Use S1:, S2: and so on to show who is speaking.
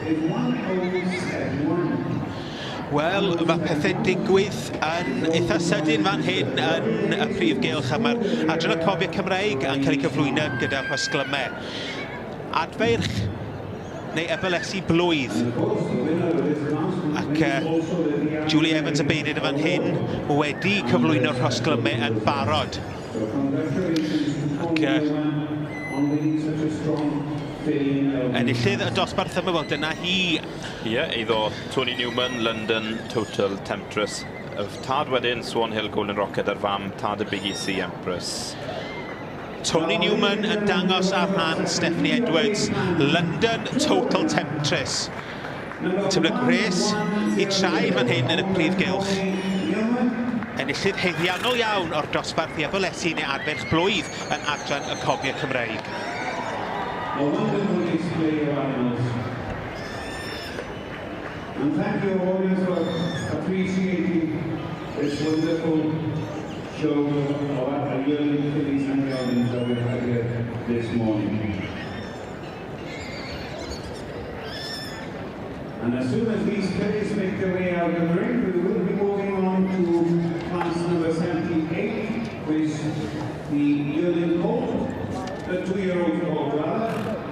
S1: is 1071.
S2: Wel, mae pethau'n digwydd yn eitha sydyn fan hyn yn y prif gylch, a mae'r adran y cobiau Cymreig yn cael ei cyflwyno gyda rhosglymau. Adfeirch neu ebylesi blwydd. Ac Julie Evans y beirniad yn fan hyn wedi cyflwyno'r rhosglymau yn barod. Ac enillydd y dosbarth yma, wel dyna hi.
S3: Ie, yeah, eiddo Tony Newman, London Total Temptress. Y tad wedyn, Swan Hill Golden Rocket a'r fam, tad y Big EC Empress.
S2: Tony Newman yn dangos ar rhan Stephanie Edwards, London Total Temptress. Teimlo gwres i traed fan hyn yn y prif gylch. Enillydd haeddiannol iawn o'r dosbarth i abolesi neu adferch blwydd yn adran y cobiau Cymreig.
S1: A wonderful display of animals. And thank you audience for appreciating this wonderful show of our yearling fillies and geldings that we had here this morning. And as soon as these fillies make their way out of the ring, we will be moving on to class number 78, which is the yearling colt, the 2-year-old colt rather.